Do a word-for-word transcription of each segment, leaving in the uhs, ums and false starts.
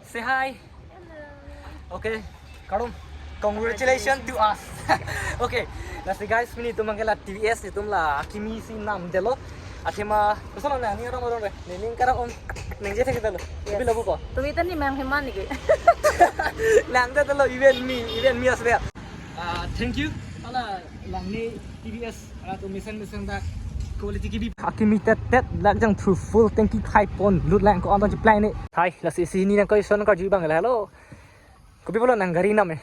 Say hi. Okay, kardom. Congratulations to us. Okay, lasi guys, pini itum abangke la T V S itum la akimi si namdetlo. Athema, koson nang ni orang orang re. Ni ning karap om nengje thekdetlo. Yes. Tapi labu ko. Tumi ta ni mang heman ni ke. Nangdetlo, even me, even me as well. Ah, thank you. Ala Langneh T V S, ala tu mesen mesen dak quality kibi. Akimi tet tet lak jangthu full tanki khai pon lut lang ko anton cheplang ne. Hi, lasi isi hini nang ko ison karju abang la. Hello. Kopi pulo nang gari nam eh?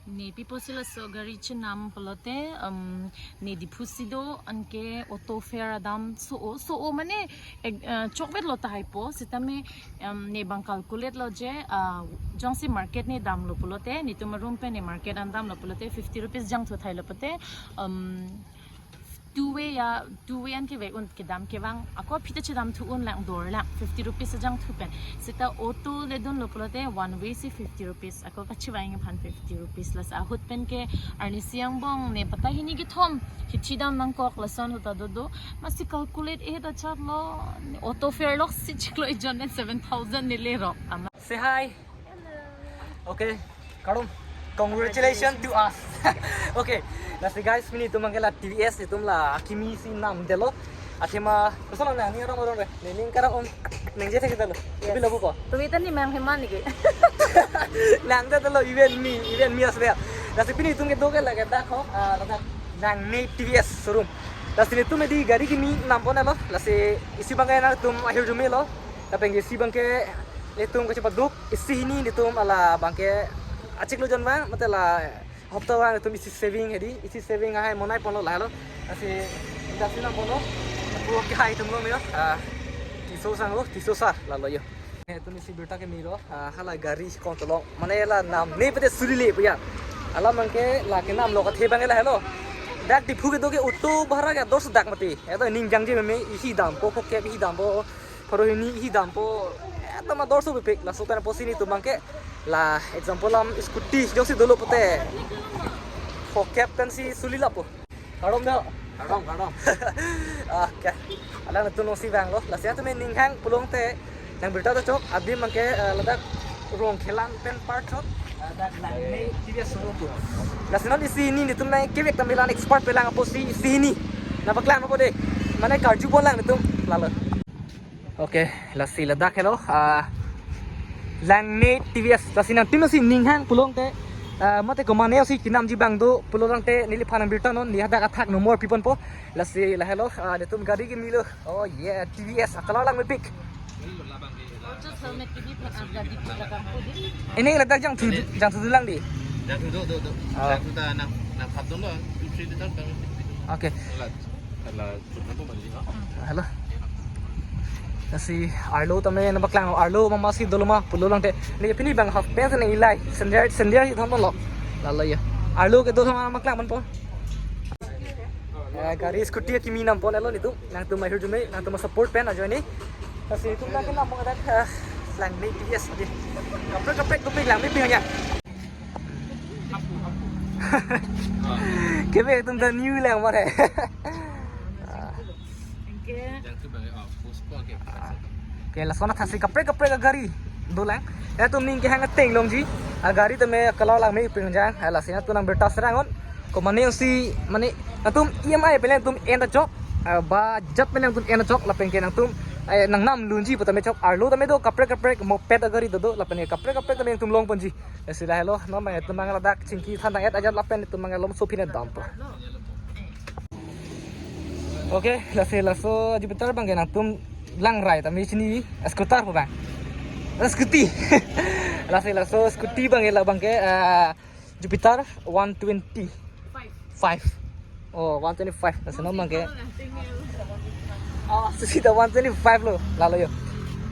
Ne pi pusi laso gari chenam pulote, um, ne Diphu si do, anke auto fare adam so-o, so-o mane, ek, eh, chokvetlo tahai po, sitame, um, ne abang calculate lo je, ah, jongsi market ne damlo pulote, netum room pen ne market an damlo pulote, fifty rupees jangthu thailo pulote, um, two way ya, two way an kevek un kedam kevang, ako aphi ta chedamthu un lang dor lang, fifty rupees jangthu pen. Seta auto le dunlo pulote, one way si fifty rupees, ako kachevang aphan fifty rupees. Lasi ahut pen ke arnisi angbong ne patta hini kethom, hithi dam nangkok lason ahut ta dodo. Masi calculate eh ta chatlo, auto fare lok si chiklo ijon net seven thousand ne lerok. Ama. Say hi. Okay, kardom. Congratulations to us. Okay, lasi guys, pini itum abangke la T V S itum la akimi si namdetlo. Athema, koson nang ni orang orang re. Ni ning karap om nengje thekdetlo. Yes. Tapi labu ko. Tumi ta ni mang heman ni ke. Nangdetlo, even me, even me as well. Lasi pini itum kedo ke lake dak ho, ah, ladak Langneh T V S showroom. Lasi netum edi gari kimi nam ponlo. Lasi isi abangke nangtum ahirjume lo. Lapen ke isi abangke netum kachepaduk, isi hini netum ala abangke achiklo jon vang, mate la hopta vang netum isi saving hedi, isi saving ahai monai ponlo lahelo. Lasi dak si nam ponlo. Pu ke hai tum lo me yo. Ah, Tisso sang lo, Tisso sa lalo yo. Netum isi birta kemelo, ah, hala gari kong tolong. Mane la namne pete suli le puya. Alam abangke la kenamlo kathe abangke lahelo. Dak Diphu kedo ke auto bhara ke ador sedak mati. Eto ning jangje meme isi dampo, phokep isi dampo. Pharo hini isi dampo, eh, tama dorso bepik, laso pen apotsi netum abangke, la example alam scooty jongsi dolo pute, phokep pen si suli lapo. Kardom do. Kardom, kardom. Okay. Alang netum nong si vanglo, lasi atum ning hang pulote, nang birta ta chok, adim abangke, eh, ladak Rongkhelan pen part chok, eh, dak Langneh T V S showroom pu. Lasi non isi hini netum nang kevek tame la expert pelang apotsi isi hini. Nangpaklang apo de. Mane karju pon lang netum lalo. Okay, lasi ladak helo, ah, Langneh T V S, lasi nangtum si ning hang pulote, ah, mate komatne si kenamji abang do pulote neliphan nang birta non, ne hadak athak nomor pi ponpo, lasi lahelo, ah, netum gari kemelo, oh yeah, T V S, a color lang mepik. Just helmet ke di phan agak di phan agak ko di. Ini ladak jangthu, jangthu lang di. Jangthu do, do, do. Oh. Jangthu ta nang, nang sab dong lo, two, three liter kami. Okay. Alat, alat. Hello. Lasi arlo tame nangpaklang arlo mama si dolo ma pulote. Ni pini abang half pant ne ilai. Sandal, sandal si thon lo. Lalo ya. Arlo kedo thon nangpaklang ponpo. Eh, gari scooty kimi nam ponlo netum. Nangtum ahirjume, nangtum support pen ajoine. Lasi netum nang kenam pon dak, eh, Langneh T V S di. Kaprek kaprek dopik lang mepik ya. Kebe tum ta new lang mare. Oke. Oke, lason athak si kaprek kaprek agari dolang. Netum ning kehang ateng longji. Agari tame color lang mepik jang. Lasi netum nang birta serang non. Komatne si mane netum E M I pelang netum en ta chok. Eh, budget pelang netum en ta chok lapen ke nangtum, eh, nangnam lunji putame chok. Arlo tame do kaprek kaprek moped agari dodo lapen ke kaprek kaprek tame netum long ponji. Lasi lahelo, non abang netum abang ladak chingki than tang-et ajat lapen netum abang lom sophi ne dampo. Okay, lasi laso Jupiter abangke nangtum langrai tame chini, scooter pu abang. Eh, scooty. Lasi laso scooty abangke la abangke, eh, Jupiter one twenty-five. Oh, one twenty-five. Lasi non abangke. Oh, susi ta one twenty-five lo. Lalo yo.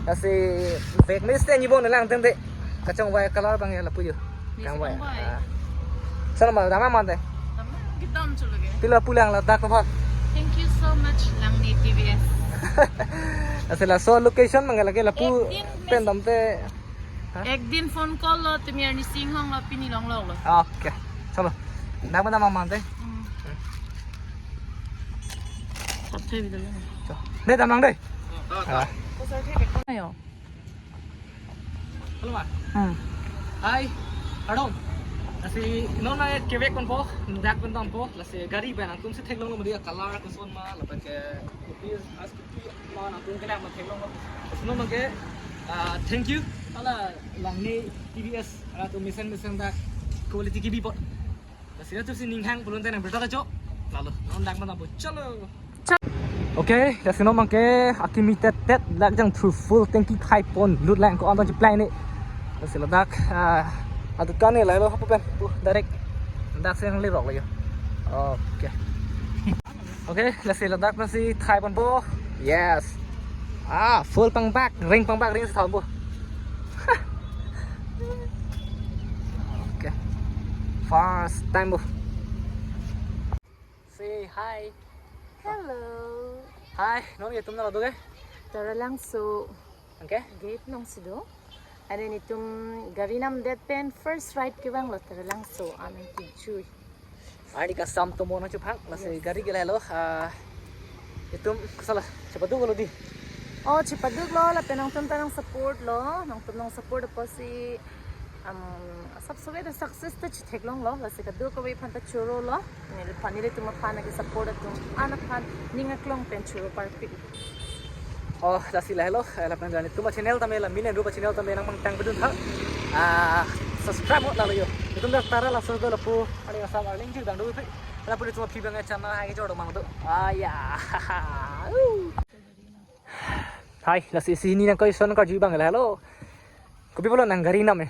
Lasi bag me stand ni bon lang tengte. Kachongvai color abangke lapu yo. Kangvai. Kangvai. Ah. Sana ma dama mante. Dama kita am chulu ke. Pila pulang ladak ko. Thank you so much, Langneh T V S. Lasi laso location abangke lake lapu. Ekdin pen mes- damte. Ha? Ekdin phone call lo, tumi arnisi inghong lo, pini longloklo. Okay. Chalo. Nang mana mamante? Hmm. Tap thai bidal. Cho. Dei, damnang dei. Ah. Ayo. Hello, ma. Hmm. Hi, Ardom. Lasi non na kevek ponpo, dak ponpo. Lasi gari pen nangtum si theklonglo mati, color koson ma, lapen ke kopi as kopi ma nangtum kelang ma theklonglo. Lasi non ke, ah, thank you. Hala Langme T V S, ah, to mesen mesen dak quality kebi apot. Lasi nangtum si ning hang pulote nang berta jo. Lalo, non dak mana bo. Chalo. Okay, lasi non abangke akimi tet tet dak jangthu, full tanki khai pon lut lang ko anton cheplai ne. Lasi ladak, ah, adukan ne lahelo hapu pen. Uh, direct. Dak si nang lerok lagi. Okay. Okay, lasi ladak nasi khai ponpo. Yes. Ah, full pangbak, ring pangbak, ring si thon po. Okay. First time po. Say hi. Hello. Hi, non ke tum nang do ke? Taralangso. Okay. Gate along si do. Ane netum gari namdet pen first ride kevanglo Taralangso amen kijui. Arni kasam tomo nangchephang, lasi Yes. gari ke lahelo, ah, netum sala, chepaduklo di. Oh, chepaduklo, lapen nangtum ta nang support lo, nangtum nang support apotsi, um, asap sove ta success ta chetheklonglo, lasi kadokave aphan ta chorolo, neliphan nelitum aphan ke support atum, an aphan ning aklong pen choro parpik. Oh, lasi lahelo, eh, lapen netum channel tame la, Min and Rupa channel tame nangpangthang pedun tha. Ah, subscribe mo lalo yo. Netum dak Taralangso do lapu, arni kasam arleng jil bang do pi. Lapu netum aphi bang channel hai ke jor do mang do. Ah, ya. Hi, lasi si ni nang ko ison ka ju bang lahelo. Kopi pulo nang gari nam e?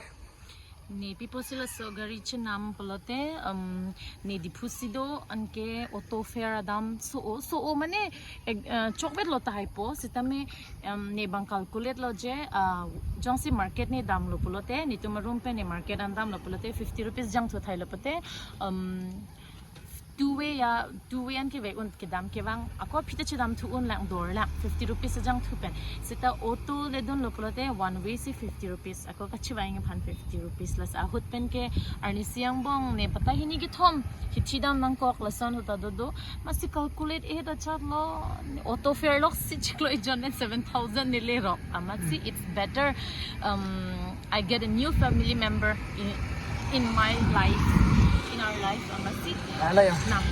Ne pi pusi laso gari chenam pulote, um, ne Diphu si do, anke auto fare adam so-o, so-o mane, ek, eh, chokvetlo tahai po, sitame, um, ne bang calculate lo je, ah, jongsi market ne damlo pulote, netum arum pen ne market an damlo pulote, fifty rupees jangthu thailo pulote, um, two way ya, two way an kevek un kedam kevang, ako aphi ta chedamthu un lang dor lang, fifty rupees jangthu pen. Seta auto le dunlo pulote one way si fifty rupees. Ako kachevang aphan fifty rupees, lasi ahut pen ke arnisi angbong ne patta hini kethom, hithi dam nangkok lason ahut ta dodo. Amatsi calculate e ta chatlo, auto fare lok si chiklo ejon pen seven thousand ne lerok. Amatsi it's better, um, I get a new family member in, in my life, in our life, amatsi. Ala ya. Nam.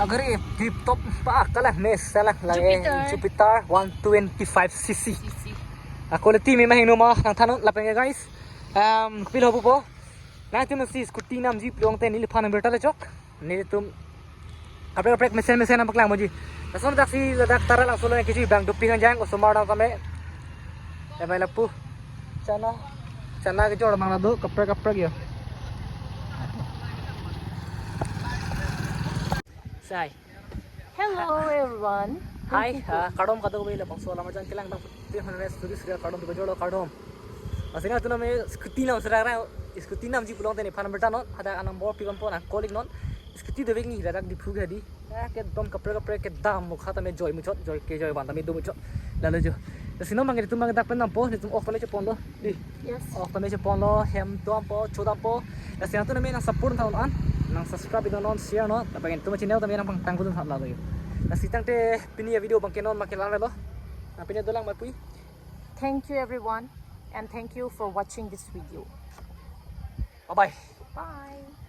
Agari tip top pa kalah mes salah lagi. Jupiter. Jupiter one twenty-five C C. C C. Ah, quality me mahing no ma nangthan non lapen ke guys. Um, pil hobu po. Nangtum si scooty namji pulote neliphan berta le chok. Netum kaprek kaprek mesen mesen nangpaklang moji. Lason dak si ladak Taralangso lo kijui bang dopik hanjang osomar nang tame. Emai lapu. Chana. Chana kejor mang do kaprek kaprek yo. Sai. Hello everyone. Hi, ah, kardom kadokave labangso alam arjan kelang bang three hundred studio serial kardom tu kejor lo kardom. Lasi nangtum tame scooty nam sera ra scooty namji pulote nephan berta non, hadak anang bor pi ponpo nang kolik non. Scooty dovek ni ladak Diphu ke di. Eh, kedam kaprek kaprek kedam mukha tame joi muchot, joi ke joi ban tame do muchot. Lalo jo. Lasi non abang netum abang dak pen nampo, netum off tame cheponlo. Di. Yes. Off tame cheponlo, hem dampo, cho dampo. Lasi nangtum tame nang support tha non, nang subscribe non, share non. Lapen netum channel tame nangpangthang pedun tha lalo yo. Lasi tangte pini a-video abangke non ma kelang lo. Nang pini dolang ma pui. Thank you everyone and thank you for watching this video. Bye bye. Bye.